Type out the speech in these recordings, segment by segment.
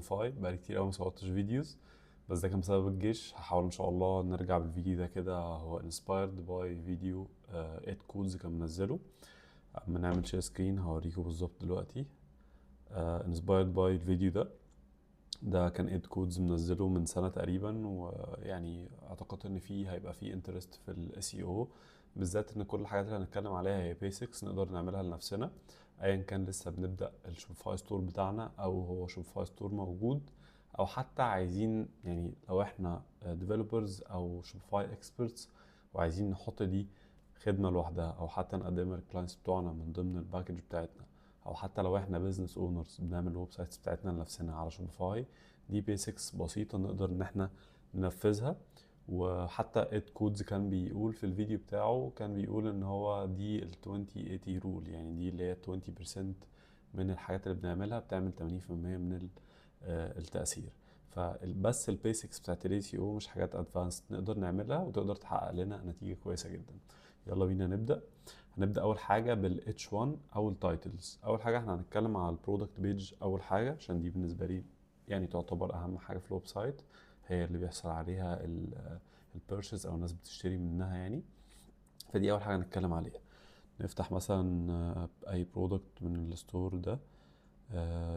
Shopify. بقالي كتير قوي ما صورتش videos، بس ده كان بسبب الجيش. هحاول ان شاء الله نرجع بالفيديو ده كده، هو inspired by فيديو Ed Codes كان منزله. اما نعمل share screen هوريكم بالظبط دلوقتي. inspired by الفيديو ده، ده كان Ed Codes منزله من سنة تقريبا، ويعني اعتقد ان فيه هيبقى فيه interest في ال SEO، بالذات ان كل الحاجات اللي هنتكلم عليها هي basics نقدر نعملها لنفسنا، ايا كان لسه بنبدأ ال Shopify store بتاعنا او هو Shopify store موجود، او حتى عايزين لو احنا developers او Shopify experts وعايزين نحط دي خدمة لوحدها، او حتى نقدمها لل clients بتوعنا من ضمن ال package بتاعتنا، او حتى لو احنا business owners بنعمل ال websites بتاعتنا لنفسنا على Shopify. دي basics بسيطة نقدر ان احنا ننفذها. وحتى Ed Codes كان بيقول في الفيديو بتاعه، كان بيقول ان هو دي ال 20-80 rule، يعني دي اللي هي 20% من الحاجات اللي بنعملها بتعمل تمانين في المية من التأثير. فبس ال basics بتاعت ال SEO مش حاجات advanced نقدر نعملها وتقدر تحقق لنا نتيجة كويسة جدا. يلا بينا نبدأ. هنبدأ أول حاجة بال H1 أو ال titles. أول حاجة احنا هنتكلم على ال product page أول حاجة، عشان دي بالنسبة لي تعتبر أهم حاجة في ال website، هي اللي بيحصل عليها ال purchase أو الناس بتشتري منها. فدي أول حاجة هنتكلم عليها. نفتح مثلا أي product من ال store ده،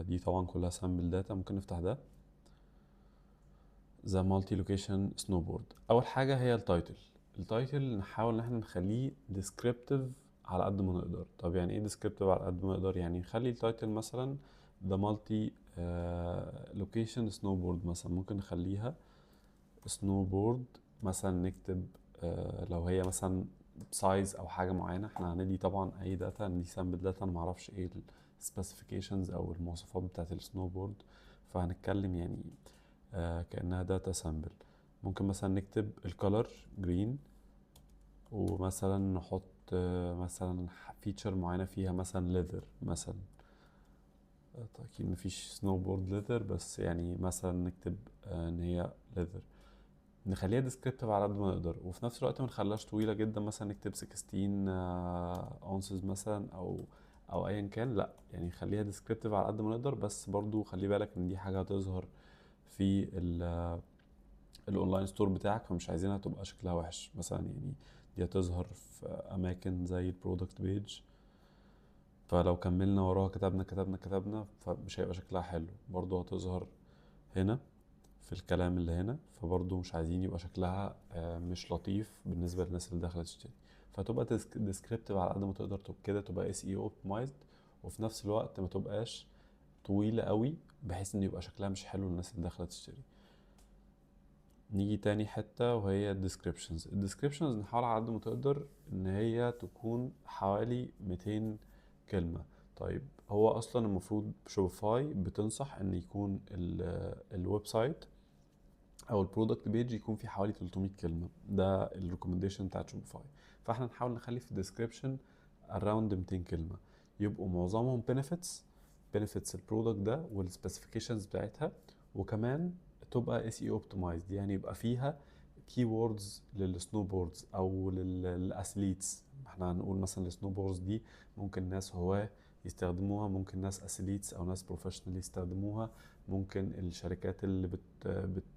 دي طبعا كلها sample data. ممكن نفتح ده the multi location snowboard. أول حاجة هي ال title. ال title نحاول إن احنا نخليه descriptive على قد ما نقدر. طب يعني ايه descriptive على قد ما نقدر؟ يعني نخلي ال title مثلا the multi location snowboard، مثلا ممكن نخليها snowboard مثلا، نكتب لو هي مثلا size او حاجه معينه. احنا هندي طبعا اي data، ندي sample data، انا معرفش ايه ال specifications او المواصفات بتاعت السنو بورد، فهنتكلم كانها data sample. ممكن مثلا نكتب ال color green، ومثلا نحط مثلا feature معينه فيها، مثلا leather مثلا. اكيد مفيش snowboard leather، بس مثلا نكتب ان هي leather. نخليها descriptive على قد ما نقدر، وفي نفس الوقت ما نخليهاش طويله جدا، مثلا نكتب 16 ounces مثلا او ايا كان. لا، نخليها descriptive على قد ما نقدر، بس برضو خلي بالك ان دي حاجه هتظهر في ال online store بتاعك، فمش عايزينها تبقى شكلها وحش مثلا. دي هتظهر في اماكن زي ال product page، فلو كملنا وراها كتبنا كتبنا كتبنا فمش هيبقى شكلها حلو. برضو هتظهر هنا في الكلام اللي هنا، فبرضو مش عايزين يبقى شكلها مش لطيف بالنسبة للناس اللي داخلة تشتري. فتبقى descriptive على قد ما تقدر، تبقى كده تبقى SEO optimized، وفي نفس الوقت ما تبقاش طويلة قوي بحيث ان يبقى شكلها مش حلو للناس اللي داخلة تشتري. نيجي تاني حتة وهي ال descriptions. ال descriptions نحاول على قد ما تقدر ان هي تكون حوالي 200 كلمة. هو اصلا المفروض Shopify بتنصح ان يكون ال website او ال product page يكون فيه حوالي 300 كلمة، ده ال recommendation بتاعت Shopify. فاحنا نحاول نخلي في ال description around 200 كلمة، يبقوا معظمهم benefits ال product ده وال specifications بتاعتها، وكمان تبقى SEO optimized، يعني يبقى فيها keywords لل snowboards او لل athletes. احنا هنقول مثلا ال snowboards دي ممكن ناس هواه يستخدموها، ممكن ناس athletes او ناس professional يستخدموها، ممكن الشركات اللي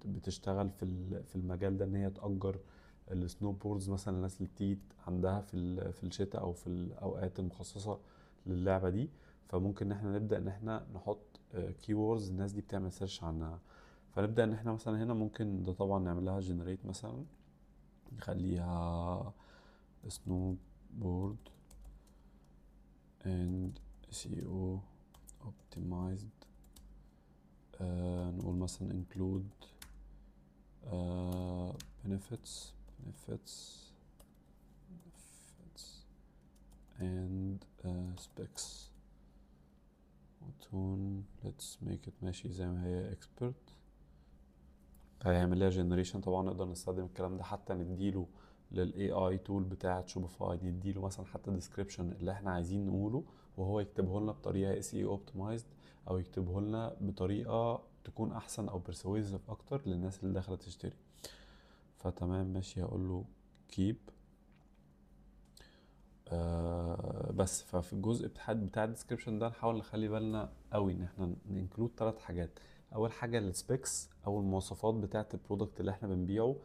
بتشتغل في المجال ده ان هي تأجر ال snowboards مثلا الناس اللي بتيجي عندها في الشتاء او في الاوقات المخصصة للعبة دي. فممكن ان احنا نبدأ ان احنا نحط keywords الناس دي بتعمل search عنها. فنبدأ ان احنا مثلا هنا ممكن ده طبعا نعملها generate، مثلا نخليها snowboard and SEO optimized، نقول مثلا include benefits benefits and specs tone، let's make it ماشي زي ما هي expert. هيعمل لها generation. طبعا نقدر نستخدم الكلام ده حتى نديله لل AI tool بتاعة Shopify، نديله مثلا حتى description اللي احنا عايزين نقوله وهو يكتبه لنا بطريقة SEO optimized، او يكتبه لنا بطريقة تكون احسن او persuasive اكتر للناس اللي داخلة تشتري. فتمام ماشي، هقول له keep. بس ففي الجزء بتاع ال description ده نحاول نخلي بالنا قوي ان احنا ن include 3 حاجات. اول حاجة ال specs او المواصفات بتاعه ال product اللي احنا بنبيعه.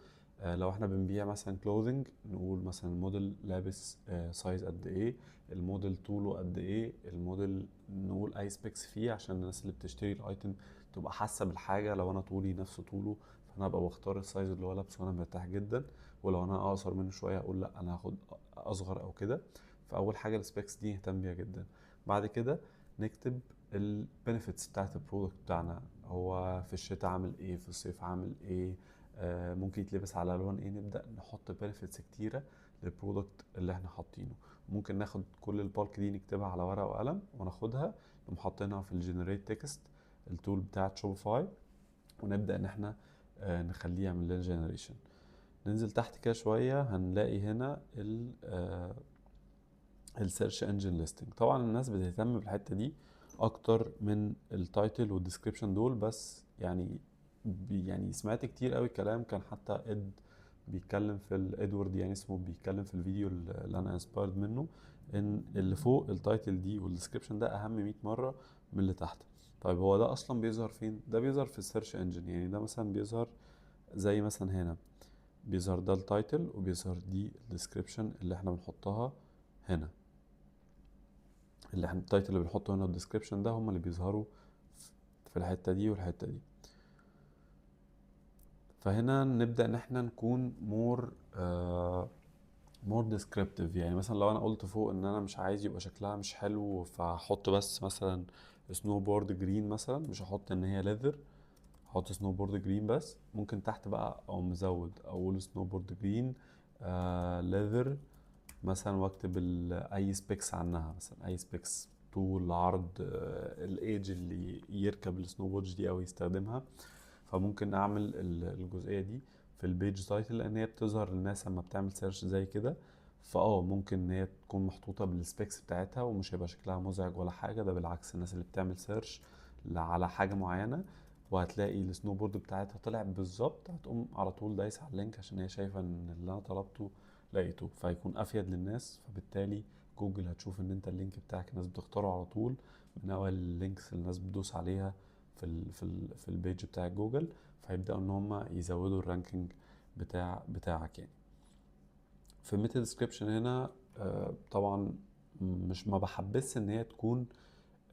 لو احنا بنبيع مثلا clothing، نقول مثلا الموديل لابس size قد ايه، الموديل طوله قد ايه، الموديل نقول اي specs فيه عشان الناس اللي بتشتري ال item تبقى حاسه بالحاجة. لو انا طولي نفس طوله فانا ابقى بختار ال size اللي هو لابسه وانا مرتاح جدا، ولو انا اقصر منه شوية اقول لا انا هاخد اصغر او كده. فاول حاجة ال specs دي نهتم بيها جدا. بعد كده نكتب ال benefits بتاعت ال product بتاعنا، هو في الشتاء عامل ايه، في الصيف عامل ايه، ممكن يتلبس على الوان ايه. نبدا نحط benefits كتيرة لل product اللي احنا حاطينه. ممكن ناخد كل ال bulk دي نكتبها على ورقة وقلم وناخدها نقوم حاطينها في ال generate text ال tool بتاعت Shopify، ونبدا ان احنا نخليه يعمل لنا generation. ننزل تحت كده شوية هنلاقي هنا ال search engine listing. طبعا الناس بتهتم بالحتة دي اكتر من ال title وال description دول، بس يعني سمعت كتير قوي كلام، كان حتى اد بيتكلم في ادوارد يعني اسمه، بيتكلم في الفيديو اللي انا inspired منه، ان اللي فوق ال title دي وال description ده اهم 100 مرة من اللي تحت. طيب هو ده اصلا بيظهر فين؟ ده بيظهر في ال search engine. يعني ده مثلا بيظهر زي مثلا هنا بيظهر ده ال title وبيظهر دي ال description اللي احنا بنحطها هنا، اللي احنا ال title اللي بنحطه هنا وال description ده هما اللي بيظهروا في الحتة دي والحتة دي. فهنا نبدأ ان احنا نكون more descriptive. يعني مثلا لو انا قلت فوق ان انا مش عايز يبقى شكلها مش حلو، فهحط بس مثلا snowboard green مثلا، مش هحط ان هي leather، هحط snowboard green بس. ممكن تحت بقى او مزود اقول snowboard green leather مثلا، واكتب اي specs عنها، مثلا اي specs طول عرض، الايج اللي يركب السنو بورد دي او يستخدمها. فممكن اعمل الجزئية دي في ال page title لان هي بتظهر للناس لما بتعمل search زي كده، فاه ممكن ان هي تكون محطوطة بال specs بتاعتها ومش هيبقى شكلها مزعج ولا حاجة. ده بالعكس الناس اللي بتعمل search على حاجة معينة وهتلاقي السنو بورد بتاعتها طلع بالظبط، هتقوم على طول دايس على ال link عشان هي شايفه ان اللي انا طلبته لقيته، فهيكون افيد للناس. فبالتالي جوجل هتشوف ان انت ال link بتاعك الناس بتختاره على طول من اول ال links اللي الناس بتدوس عليها في ال page بتاع جوجل، فهيبداوا ان هم يزودوا ال ranking بتاعك. يعني في meta description هنا، طبعا مش ما بحبس ان هي تكون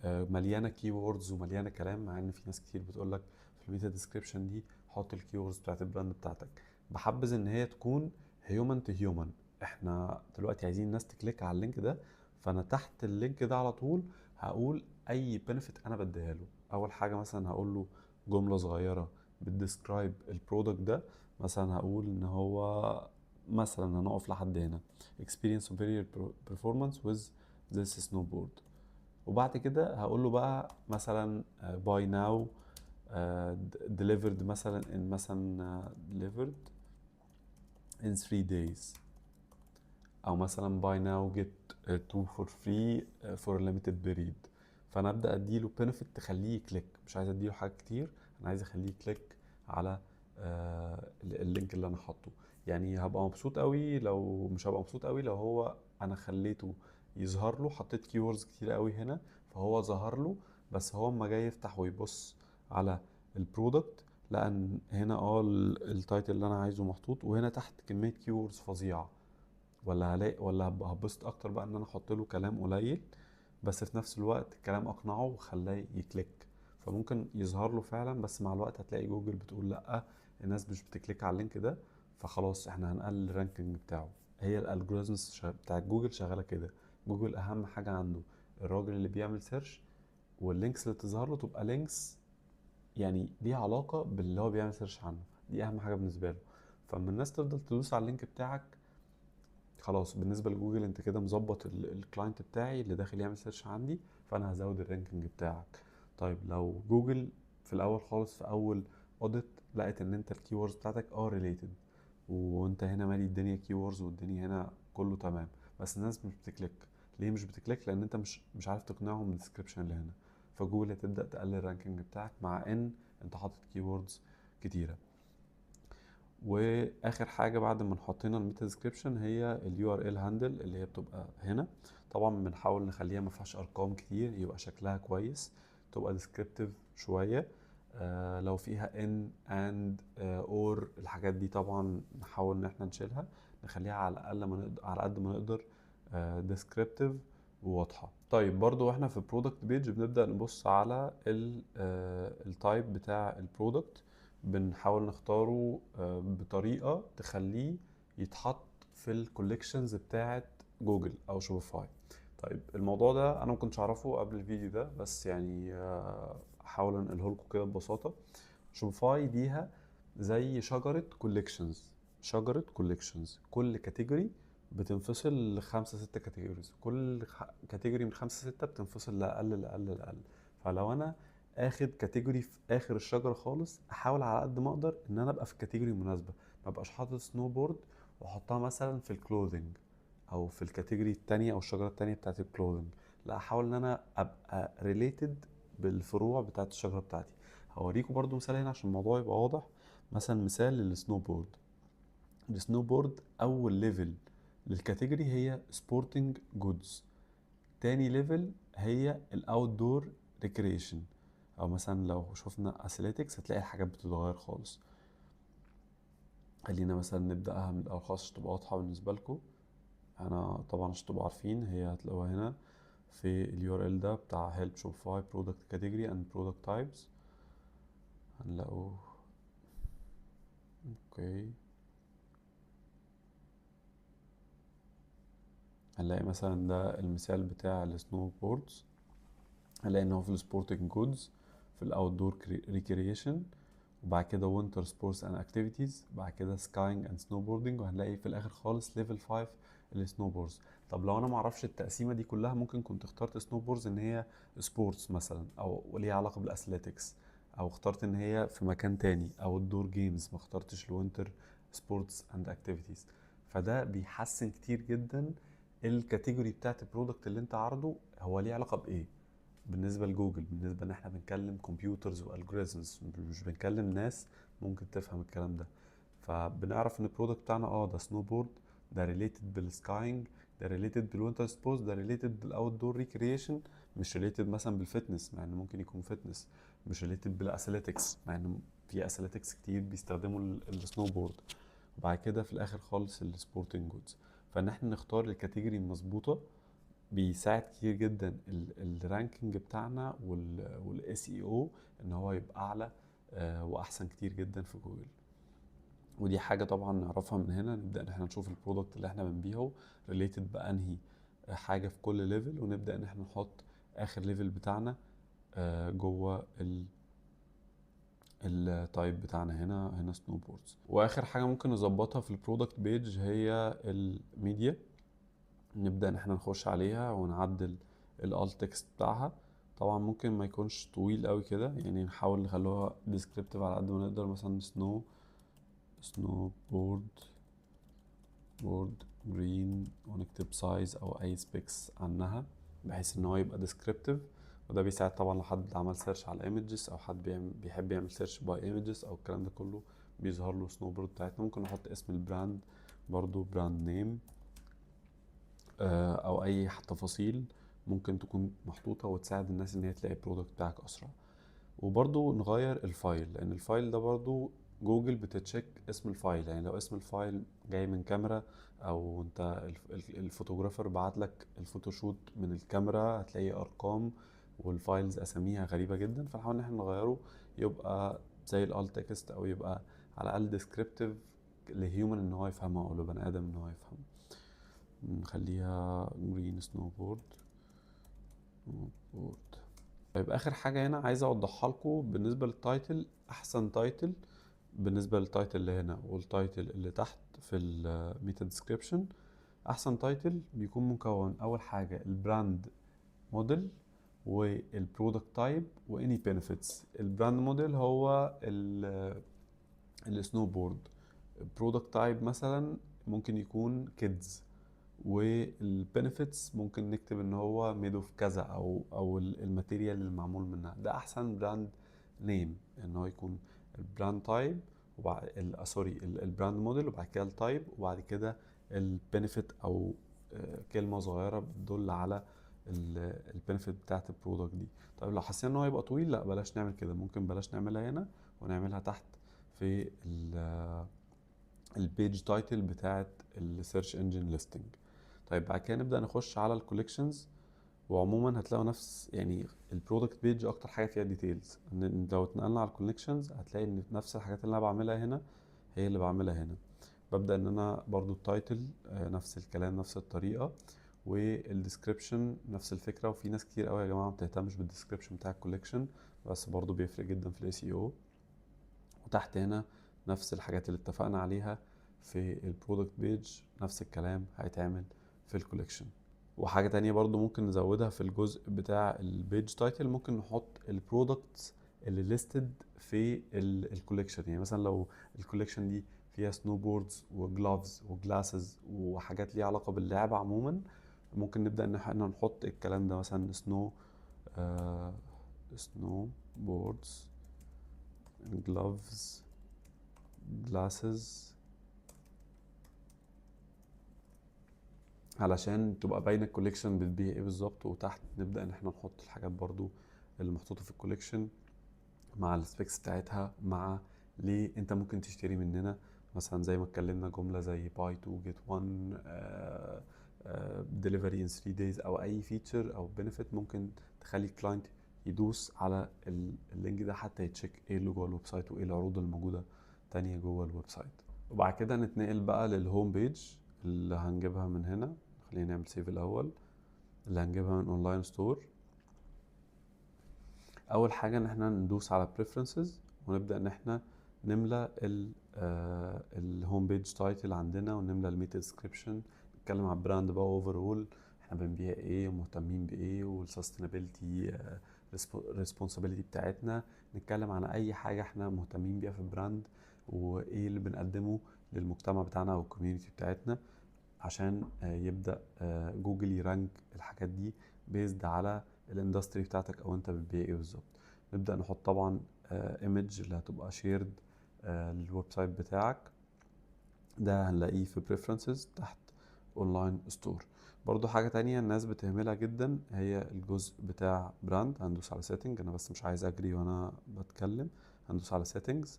مليانة keywords ومليانة كلام، مع ان في ناس كتير بتقولك في ال meta description دي حط ال keywords بتاعت ال brand بتاعتك. بحبذ ان هي تكون human to human. احنا دلوقتي عايزين الناس ت click على ال link ده، فانا تحت ال link ده على طول هقول اي benefit انا بديها له. اول حاجة مثلا هقول له جملة صغيرة بت describe ال product ده، مثلا هقول ان هو مثلا هنقف لحد هنا experience superior performance with this snowboard، وبعد كده هقول له بقى مثلا buy now delivered مثلا in مثلا delivered in 3 days، او مثلا buy now get 2 for free for a limited period. فانا ابدا اديله benefit تخليه ي click، مش عايز اديله حاجة كتير، انا عايز اخليه ي click على ال link اللي انا حاطه. يعني هبقى مبسوط قوي لو مش هبقى مبسوط قوي لو هو انا خليته يظهر له، حطيت keywords كتير قوي هنا فهو ظهر له، بس هو اما جاي يفتح ويبص على ال product لان هنا ال title اللي انا عايزه محطوط، وهنا تحت كمية keywords فظيعة. ولا هلاقي ولا هبسط اكتر بقى ان انا احط له كلام قليل بس في نفس الوقت الكلام اقنعه وخلاه ي click، فممكن يظهر له فعلا، بس مع الوقت هتلاقي جوجل بتقول لا الناس مش بت click على ال link ده، فخلاص احنا هنقلل ال ranking بتاعه. هي ال algorithms بتاعت جوجل شغالة كده. جوجل اهم حاجة عنده الراجل اللي بيعمل search وال links اللي تظهر له تبقى links يعني ليها علاقة باللي هو بيعمل search عنه، دي اهم حاجة بالنسبة له. فاما الناس تفضل تدوس على ال link بتاعك خلاص بالنسبة لجوجل انت كده مظبط ال client بتاعي اللي داخل يعمل search عندي، فانا هزود ال ranking بتاعك. طيب لو جوجل في الاول خالص في اول audit لقت ان انت ال keywords بتاعتك related وانت هنا مالي الدنيا keywords والدنيا هنا كله تمام، بس الناس مش بت click. ليه مش بت click؟ لان انت مش عارف تقنعهم بال description اللي هنا، فجوجل هتبدا تقلل ال ranking بتاعك مع ان انت حاطط keywords كتيرة. واخر حاجة بعد ما حطينا ال meta description هي ال URL handle اللي هي بتبقى هنا. طبعا بنحاول نخليها ما فيهاش ارقام كتير، يبقى شكلها كويس، تبقى descriptive شوية. لو فيها in and or، الحاجات دي طبعا نحاول ان احنا نشيلها، نخليها على الاقل ما نقدر، على قد ما نقدر descriptive وواضحة. طيب برضو واحنا في product page بنبدا نبص على ال type بتاع ال product، بنحاول نختاره بطريقة تخليه يتحط في ال collections بتاعه جوجل او Shopify. طيب الموضوع ده انا ما كنتش اعرفه قبل الفيديو ده، بس احاول انقله لكم كده ببساطة. Shopify ليها زي شجرة collections، شجرة collections، كل category بتنفصل لخمسة ستة categories، كل category من 5 6 بتنفصل لأقل لأقل لأقل. فلو أنا آخد category في آخر الشجرة خالص، أحاول على قد ما أقدر إن أنا أبقى في ال category المناسبة، ما أبقاش حاطط سنو بورد وأحطها مثلا في ال clothing أو في ال category التانية أو الشجرة التانية بتاعت ال clothing، لا أحاول إن أنا أبقى related بالفروع بتاعت الشجرة بتاعتي. هوريكم برضو مثال هنا عشان الموضوع يبقى واضح. مثلا مثال لل snowboard. ال snowboard أول level لل category هي sporting goods، تاني level هي ال outdoor recreation، او مثلا لو شفنا athletics هتلاقي الحاجات بتتغير خالص. خلينا مثلا نبداها من الاول خالص عشان تبقى واضحة بالنسبة لكم. انا طبعا عشان تبقوا عارفين هي هتلاقوها هنا في ال URL ده بتاع help Shopify product category and product types، هنلاقوه. okay، هنلاقي مثلا ده المثال بتاع ال snowboards، هنلاقي ان هو في ال sporting goods، في ال outdoor recreation، وبعد كده winter sports and activities، بعد كده skiing and snowboarding، وهنلاقي في الاخر خالص level 5 ال snowboards. طب لو انا ما اعرفش التقسيمه دي كلها، ممكن كنت اخترت snowboards ان هي sports مثلا، او ليها علاقة بال athletics، او اخترت ان هي في مكان تاني، او outdoor games، ما اخترتش ال winter sports and activities. فده بيحسن كتير جدا ال category بتاعت ال product اللي انت عارضه هو ليه علاقة بايه بالنسبة لجوجل، بالنسبة ان احنا بنكلم computers و algorithms، مش بنكلم ناس ممكن تفهم الكلام ده. فبنعرف ان ال product بتاعنا ده سنو بورد، ده related بال skiing، ده related بال winter sports، ده related بال outdoor recreation، مش related مثلا بال fitness مع انه ممكن يكون fitness، مش related بال athletics مع انه في athletics كتير بيستخدموا السنو بورد، وبعد كده في الاخر خالص ال sporting goods. فان احنا نختار ال category المظبوطه بيساعد كتير جدا ال ranking بتاعنا وال SEO ان هو يبقى اعلى واحسن كتير جدا في جوجل. ودي حاجة طبعا نعرفها من هنا، نبدا ان احنا نشوف ال product اللي احنا بنبيعه related بانهي حاجة في كل level، ونبدا ان احنا نحط اخر level بتاعنا جوه ال type بتاعنا هنا snowboards. واخر حاجة ممكن نظبطها في ال product page هي الميديا، نبدا ان احنا نخش عليها ونعدل ال alt text بتاعها. طبعا ممكن ما يكونش طويل قوي كده، نحاول نخلوها descriptive على قد ما نقدر. مثلا snowboard board green، ونكتب size او اي specs عنها بحيث ان هو يبقى descriptive. وده بيساعد طبعا لو حد عمل search على images او حد بيحب يعمل search by images او الكلام ده كله، بيظهر له سنو بورد بتاعتنا. ممكن نحط اسم ال brand برضو، brand name، او اي تفاصيل ممكن تكون محطوطة وتساعد الناس ان هي تلاقي ال product بتاعك اسرع. وبرضو نغير ال file، لان ال file ده برضو جوجل بت check اسم ال file، لو اسم ال file جاي من كاميرا او انت ال photographer بعت لك ال photoshoot من الكاميرا، هتلاقي ارقام وال files اساميها غريبة جدا. فنحاول ان احنا نغيره يبقى زي ال alt text، او يبقى على الاقل descriptive ل human ان هو يفهمها، او لبني ادم ان هو يفهمه. نخليها green snowboard. طيب اخر حاجة هنا عايز اوضحها لكم بالنسبة لل title، احسن title بالنسبة لل title اللي هنا وال title اللي تحت في ال meta description، احسن title بيكون مكون اول حاجة ال brand model وال product type و any benefits. ال brand model هو ال snowboard، ال product type مثلا ممكن يكون kids، وال benefits ممكن نكتب ان هو made of كذا او ال material اللي معمول منها. ده احسن brand name، ان هو يكون ال brand type وبعد sorry، ال brand model وبعد كده ال type وبعد كده ال benefit، او كلمة صغيرة بتدل على ال benefit بتاعت ال product دي. طيب لو حسينا ان هو هيبقى طويل، لا بلاش نعمل كده، ممكن بلاش نعملها هنا ونعملها تحت في ال page title بتاعت ال search engine listing. طيب بعد كده نبدا نخش على ال collections. وعموما هتلاقوا نفس يعني ال product page اكتر حاجة فيها details. ان لو اتنقلنا على ال collections هتلاقي ان نفس الحاجات اللي انا بعملها هنا هي اللي بعملها هنا. ببدا ان انا برضو ال title نفس الكلام نفس الطريقة، وال description نفس الفكرة. وفي ناس كتير قوي يا جماعة ما بتهتمش بال description بتاع ال collection، بس برضو بيفرق جدا في ال SEO. وتحت هنا نفس الحاجات اللي اتفقنا عليها في ال product page، نفس الكلام هيتعمل في ال collection. وحاجة تانية برضو ممكن نزودها في الجزء بتاع ال page title، ممكن نحط ال products اللي listed في ال collection. يعني مثلا لو ال collection دي فيها snowboards و gloves و glasses وحاجات ليها علاقة باللعبة عموما، ممكن نبدأ ان احنا نحط الكلام ده، مثلا snowboards، gloves، glasses، علشان تبقى باينة ال collection بتبيع ايه بالظبط. وتحت نبدا ان احنا نحط الحاجات برضو اللي محطوطة في ال collection مع ال specs بتاعتها، مع ليه انت ممكن تشتري مننا. مثلا زي ما اتكلمنا جملة زي buy 2 get 1، delivery in 3 days، او اي feature او benefit ممكن تخلي ال client يدوس على ال link ده حتى ي check ايه اللي جوه ال website وايه العروض الموجودة تانية جوه ال website. وبعد كده نتنقل بقى لل home page اللي هنجيبها من هنا. خلينا نعمل save الاول. اللي هنجيبها من online store. اول حاجة ان احنا ندوس على preferences ونبدا ان احنا نملى ال home page title عندنا، ونملى ال meta description، نتكلم على ال brand بقى overall، احنا بنبيع ايه ومهتمين بايه، وال sustainability responsibility بتاعتنا، نتكلم عن اي حاجة احنا مهتمين بيها في ال brand وايه اللي بنقدمه للمجتمع بتاعنا او ال community بتاعتنا، عشان يبدا جوجل ي rank الحاجات دي based على ال industry بتاعتك او انت بتبيع ايه بالظبط. نبدا نحط طبعا image اللي هتبقى shared لل website بتاعك، ده هنلاقيه في preferences تحت online store. برضو حاجة تانية الناس بتهملها جدا هي الجزء بتاع brand. هندوس على setting، انا بس مش عايز اجري وانا بتكلم. هندوس على settings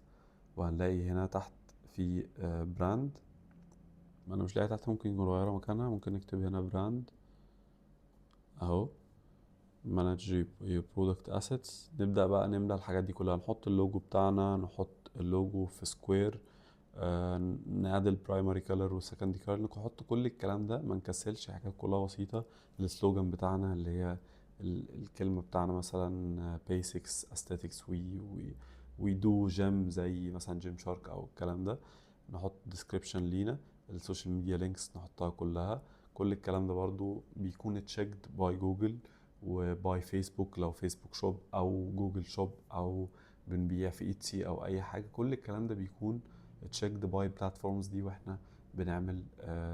وهنلاقي هنا تحت في brand، انا مش لاقي تحت، ممكن يكون غيرها مكانها، ممكن نكتب هنا brand اهو، manage your product assets. نبدأ بقى نملى الحاجات دي كلها، نحط اللوجو بتاعنا، نحط اللوجو في square، ن add ال primary color وال secondary color، نحط كل الكلام ده، ما نكسلش، حاجات كلها بسيطة. ال slogan بتاعنا اللي هي الكلمة بتاعنا مثلا basics aesthetics we do gym، زي مثلا Gymshark او الكلام ده. نحط description لينا، ال social media links نحطها كلها. كل الكلام ده برضو بيكون checked by Google و by Facebook لو Facebook shop او Google shop او بنبيع في Etsy او اي حاجة. كل الكلام ده بيكون checked by platforms دي، واحنا بنعمل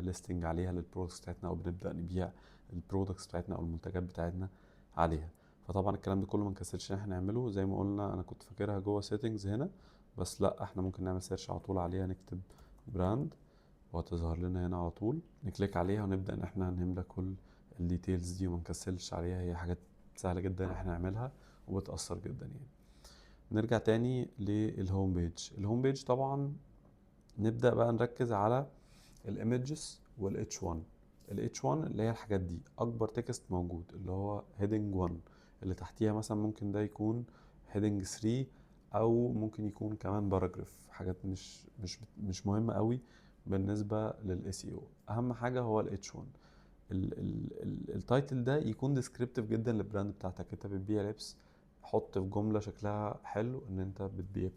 listing عليها لل products بتاعتنا، او بنبدا نبيع ال products بتاعتنا او المنتجات بتاعتنا عليها. فطبعا الكلام ده كله ما نكسلش ان احنا نعمله. زي ما قلنا انا كنت فاكرها جوه settings هنا، بس لا، احنا ممكن نعمل search على طول عليها، نكتب brand وهتظهر لنا هنا على طول، ن click عليها ونبدا ان احنا نملى كل ال details دي وما نكسلش عليها. هي حاجات سهلة جدا ان احنا نعملها وبتاثر جدا. نرجع تاني لل home page. ال home page طبعا نبدا بقى نركز على ال images وال H1. ال H1 اللي هي الحاجات دي، اكبر text موجود اللي هو heading 1، اللي تحتيها مثلا ممكن ده يكون heading 3، او ممكن يكون كمان paragraph. حاجات مش مهمة قوي بالنسبة لل SEO. اهم حاجة هو ال H1. ال title ده يكون descriptive جدا لل brand بتاعتك. انت بتبيع لبس، حط في جملة شكلها حلو ان انت بتبيع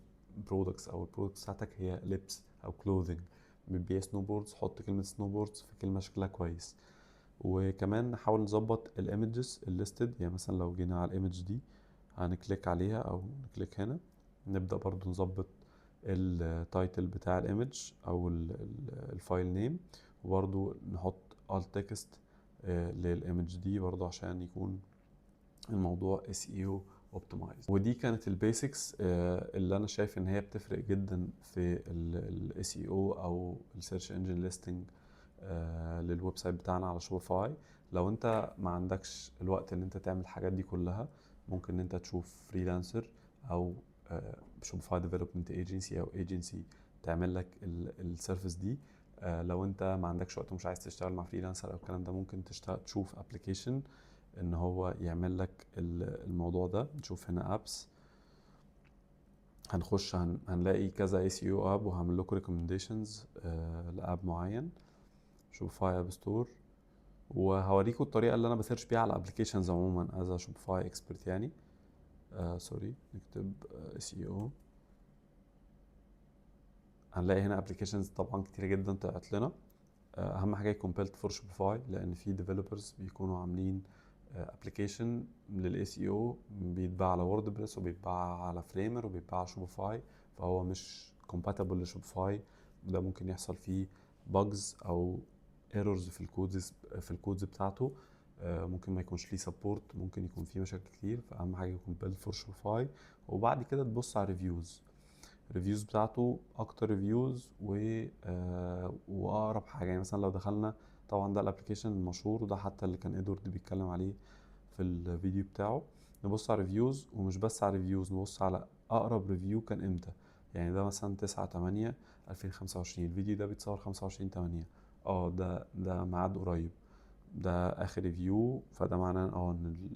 products، او ال products بتاعتك هي لبس او clothing. بتبيع snowboards، حط كلمة snowboards في كلمة شكلها كويس. وكمان نحاول نظبط ال images ال listed. مثلا لو جينا على ال image دي هن click عليها او ن click هنا، نبدا برضو نظبط ال title بتاع ال image او ال file name، وبرضو نحط alt text لل image دي برضو عشان يكون الموضوع SEO optimized. ودي كانت ال basics اللي انا شايف ان هي بتفرق جدا في ال SEO او ال search engine listing لل website بتاعنا على Shopify. لو انت ما عندكش الوقت ان انت تعمل الحاجات دي كلها، ممكن ان انت تشوف freelancer او Shopify development agency او agency تعمل لك ال service دي. لو انت ما عندكش وقت ومش عايز تشتغل مع freelancer او الكلام ده، ممكن تشتغل تشوف application ان هو يعمل لك الموضوع ده. نشوف هنا apps، هنخش هنلاقي كذا SEO app، وهعمل لكم recommendations ل app معين، Shopify App Store، وهوريكم الطريقة اللي انا ب search بيها على applications عموما as Shopify expert يعني. Sorry، نكتب SEO، هنلاقي هنا applications طبعا كتيرة جدا طلعت لنا. اهم حاجة يكون built for Shopify، لان في developers بيكونوا عاملين application لل SEO بيتباع على WordPress وبيتباع على Framer وبيتباع على Shopify، فهو مش compatible ل Shopify. ده ممكن يحصل فيه bugs او errors في ال codes بتاعته، ممكن ما يكونش ليه support، ممكن يكون فيه مشاكل كتير. فاهم حاجة يكون built for Shopify. وبعد كده تبص على reviews، reviews بتاعته، اكتر reviews و واقرب حاجه. يعني مثلا لو دخلنا، طبعا ده ال application المشهور، وده حتى اللي كان ادوارد بيتكلم عليه في الفيديو بتاعه. نبص على reviews، ومش بس على reviews، نبص على اقرب review كان امتى. يعني ده مثلا 9/8/2025، الفيديو ده بيتصور 25/8، ده ميعاد قريب، ده اخر review. فده معناه ان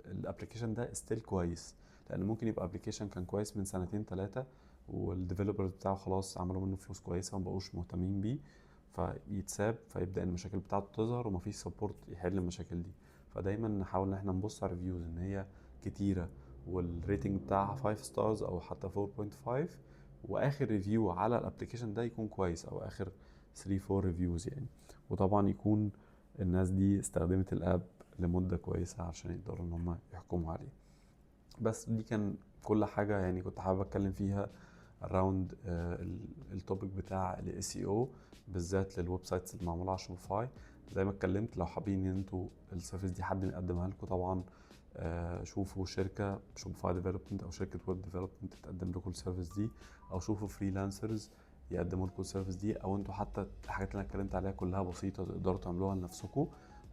ال application ده still كويس، لان ممكن يبقى application كان كويس من سنتين ثلاثة وال developers بتاعه خلاص عملوا منه فلوس كويسة ومبقوش مهتمين بيه، فيتساب، فيبدا المشاكل بتاعته تظهر ومفيش support يحل المشاكل دي. فدايما نحاول ان احنا نبص على reviews ان هي كتيرة وال rating بتاعها 5 stars او حتى 4.5، واخر review على ال application ده يكون كويس، او اخر 3 4 reviews يعني. وطبعا يكون الناس دي استخدمت ال app لمدة كويسة عشان يقدروا ان هم يحكموا عليه. بس دي كان كل حاجة يعني كنت حابب اتكلم فيها around ال topic بتاع ال SEO بالذات لل websites المعمولة على Shopify. زي ما اتكلمت، لو حابين ان انتوا ال service دي حد يقدمها لكم، طبعا شوفوا شركة Shopify development او شركة web development تقدم لكم ال service دي، او شوفوا freelancers يقدموا لكم ال service دي، او انتوا حتى الحاجات اللي انا اتكلمت عليها كلها بسيطة تقدروا تعملوها لنفسكم.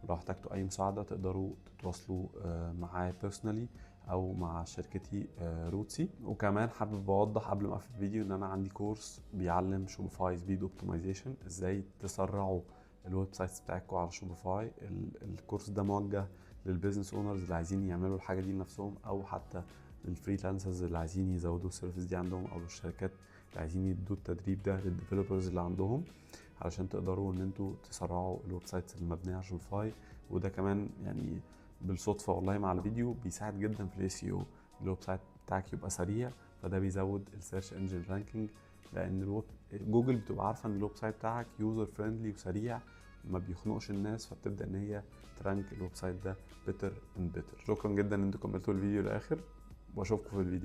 لو احتجتوا اي مساعدة تقدروا تتواصلوا معايا personally او مع شركتي روتسي. وكمان حابب اوضح قبل ما اقفل الفيديو ان انا عندي course بيعلم Shopify speed optimization، ازاي تسرعوا ال websites بتاعتكم على Shopify. ال course ده موجه لل business owners اللي عايزين يعملوا الحاجة دي لنفسهم، او حتى لل freelancers اللي عايزين يزودوا ال service دي عندهم، او للشركات اللي عايزين يدوا التدريب ده لل developers اللي عندهم، علشان تقدروا ان انتوا تسرعوا ال websites المبنية على Shopify. وده كمان يعني بالصدفة والله مع الفيديو بيساعد جدا في ال SEO، ال website بتاعك يبقى سريع، فده بيزود ال search engine ranking، لان جوجل بتبقى عارفه ان ال website بتاعك user friendly وسريع ما بيخنقش الناس، فبتبدا ان هي ت rank ال website ده better and better. شكرا جدا ان انتوا كملتوا الفيديو للاخر، واشوفكم في الفيديو.